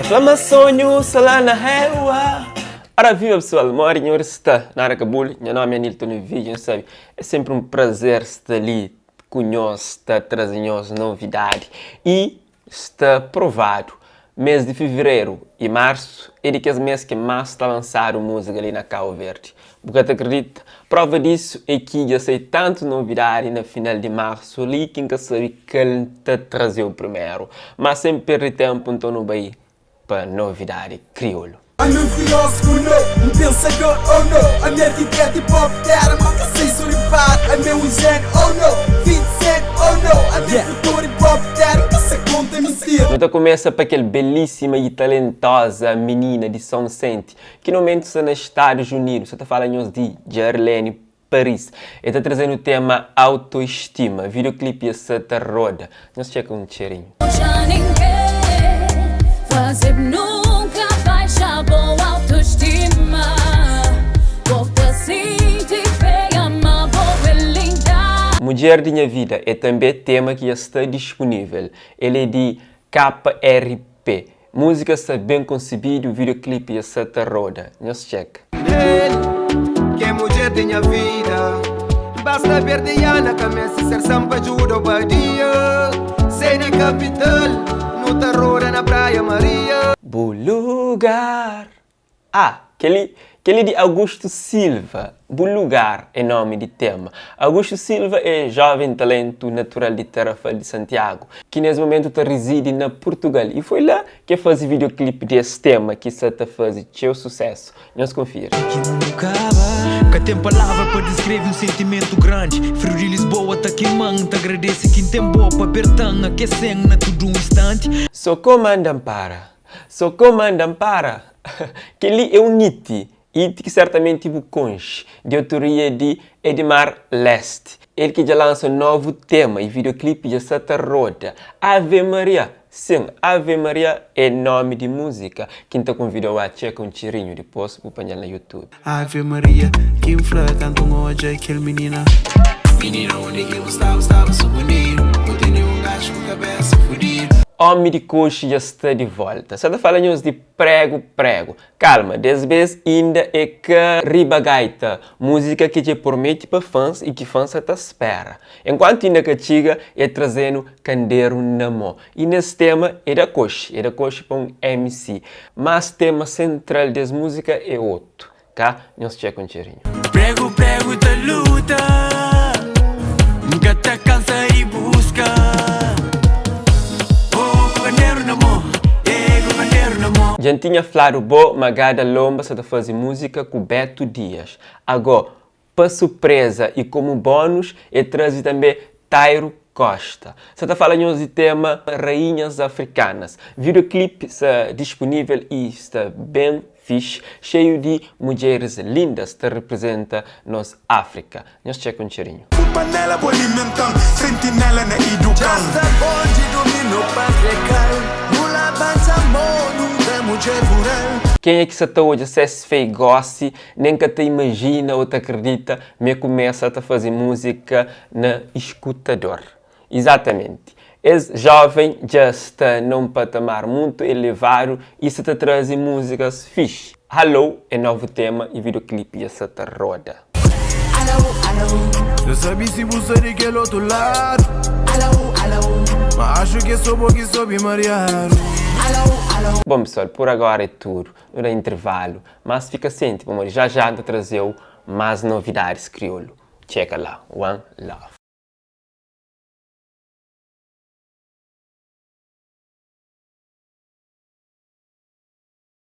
Fla ma sonhu sta la na heua. Ora viva pessoal, modi nhor sta? Nada ka buli, nha nomi é Anilton Ovidio, nhos sabe, é sempri un prazer sta li ku nhos ta traze nhos novidadi y sta provadu mes di fevereru y marsu é di kes mes ki mas ta lansadu múzika li na Cabo Verde. Bu ka ta kridita? Prova disu é ki dja sai tantu novidadi na final di marsu li ki N ka sabe kal N ta traze-u primeru. Má sen perde ténpu nton nu bai pa novidadi kriolu. Ami um filósofo no, um pensador oh no Ami arquiteto hip hop terra ma ka sei so ripar Ami é um gênio oh no, 20 cent oh no Ami é futuro hip hop terra ka sa conta mentira. Nu ta kumesa pa kel belísima y talentosa minina di Sonsente ki no momentu sta na Stadus Unidu, sa ta fala nhos di Jarlene Paris. E ta traze-nu tema autoestima. Videoclip ya sa ta roda. Nhos txeka un txerinhu. Xa ninguém faze-b nunka baixa bo autoestima Bo ta sinti feia ma bo é linda. Mudjer di nha vida é tanbê tema ki dja sta dispunível. El é di KRP. Música sta bem concebido, videoclip dja sta ta roda, nhos txeka. El k'é mudjer di nha vida Basta berdiana ka meste ser sanpa djuda o badia S'é di kapital nu ta roda na Praia Maria. Bu lugar Ah, kel-li, kel-li di Augusto Silva, Bu Lugar é nomi di tema. Augusto Silva é joven talentu natural di Tarrafal di Santiagu, ki nes momentu ta rizidi na Purtugal y foi la ki e fazi videoclip di es tema ki sa ta fazi txeu susesu. Nhos konfiri. Ki mundu kaba. Ka ten palavra pa diskreve un sentimentu grandi Friu di Lisboa ta kema-m Ta agradese ki N ten bo pa aperta-m Akese-m na tudu un instanti So ko manda-m para. So ko manda-m para? Kel-li é un iti, iti ki sertamenti bu konxe, di autoria di Edmar Leste. El ki dja lansa un novu tema y videoclip dja sa ta roda. Ave Maria! Sin, Ave Maria é nomi di múzika ki N ta konvida-u a txeka un txirinhu dipôs bu panha-l na YouTube. Ave Maria, ki N fla kantu N odja kel minina. Minina undi ki bu staba, staba sukundidu Bu tene un gaxu ku kabesa fudidu. Omi di koxi dja sta di volta. Sa ta fala nhos di pregu pregu. Kalma, des bes inda e ka riba gaita, muzika ki dje prometi pa fans y ki fans sa ta spera. Enkuantu inda ka txiga, e traze-nu kanderu na mo. Y nes tema e da koxi, e da koxi pa un MC. Mas tema sentral des muzika e otu, ka? Nhos txeka un txerinhu. Pregu pregu ta luta N ka ta kansa di buska Oh ku kanderu na mo Eh ku kanderu na mo. Dja N tinha fladu bo ma Gada Lomba sa ta faze muzika ku Beto Dias. Ago, Pa surpreza y komu bonus e traze tanbe Tairo Costa. Sa ta fala nhos di tema Rainhas Africanas. Videoclip sta dispunivel y sta ben fix, xeiu di mudjeris lindas ta representa nos Africa. Nhos txeka un txerinhu. Bu panela bu alimentan, sentinela na idukan. Dja sta bon di durmi no patriarkal Nu labanta mo nu da mudjer rural. Kenha ki sa ta odja ses fei gosi Nen ka ta imajina ô ta kridita ma e kumesa ta faze múzika na iskutador. Izatamenti. Es jóven dja sta na un patamar mutu elevadu i sta ta traze múzikas fixi. Halo é novu tema i videoclip dja sta ta roda. N sabe si bu sta di kel otu ladu Ma axu ki é so bo ki sobe mariadu. Bom pessoal, por agora é tudo. Nu da intervalu, mas fika sienti pamodi já já N ta traze-u más novidadis kriolu. Txeka la. One love.